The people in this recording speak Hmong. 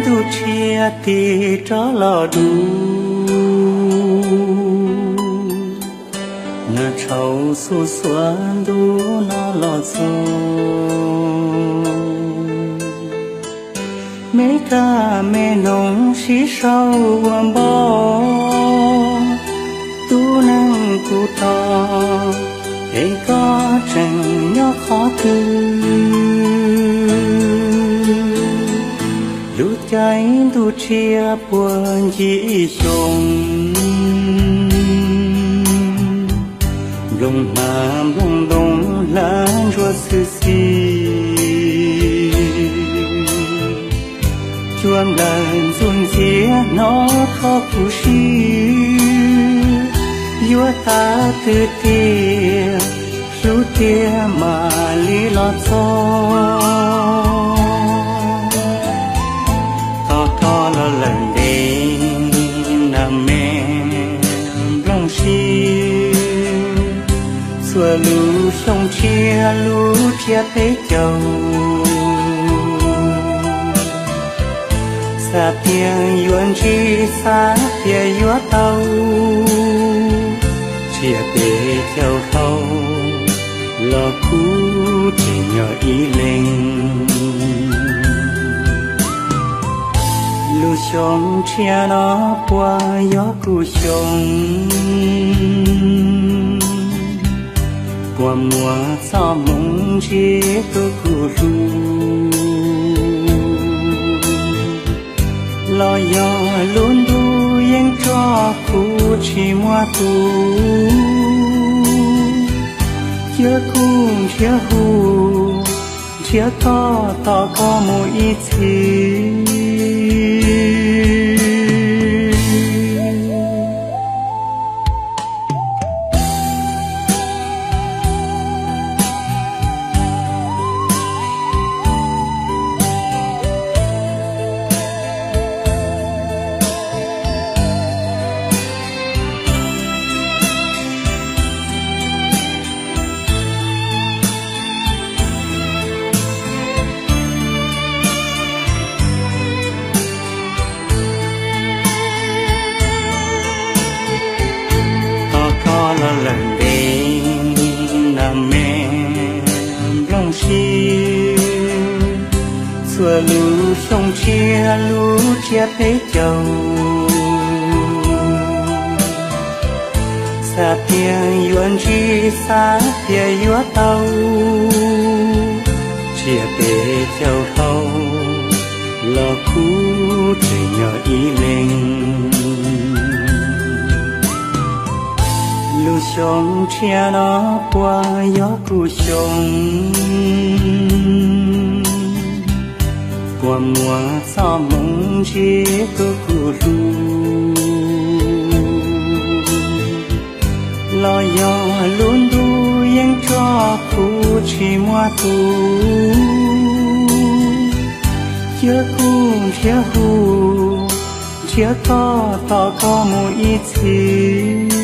Ntuj tshiab tig rov los dub, nag tshauv xuj xuav ntuj no los txog. Me kab me noog sib sau ua npau, tub neeg kuv tog, es koj tseem nyob qhov twg? Lub caij ntuj tshiab puag ncig xyoo, nplooj hnav nplooj ntoo hlav ntsuab xwb xis. Cua nplawg ntxuj ntxiab hnov kho kuv sib, yuav tas twg tiag, hlub tiag mam li los txog. Tos koj los lawm ntev, nag me nplooj sib, txhua lub xyoo tshiab lub tsiab peb caug. Xav tias yuav ntsib, xav tias yuav tau, tsiab peb caug dhau los kuv tseem nyob ib leeg. Lub xyoo tshiab no puas yog kuv xyoo? Puas muaj txoj hmoov ntsib tus kuv hlub? Los yog lub ntuj yeej tso kuv tsis muaj tus? Cia kuv nrhiav hu, nrhiav koj tos koj mus ib txhis. Tos koj los lawm ntev, nag me nplooj sib, txhua lub xyoo tshiab lub tsiab peb caug. Xav tias yuav ntsib, xav tias yuav tau, tsiab peb caug dhau los kuv tseem nyob ib leeg. Lub xyoo tshiab no puas yog kuv xyoo? Puas muaj txoj hmoov ntsib tus kuv hlub? Los yog lub ntuj yeej tso kuv tsis muaj tus? Cia kuv nrhiav hu, nrhiav koj tos koj mus ib txhis.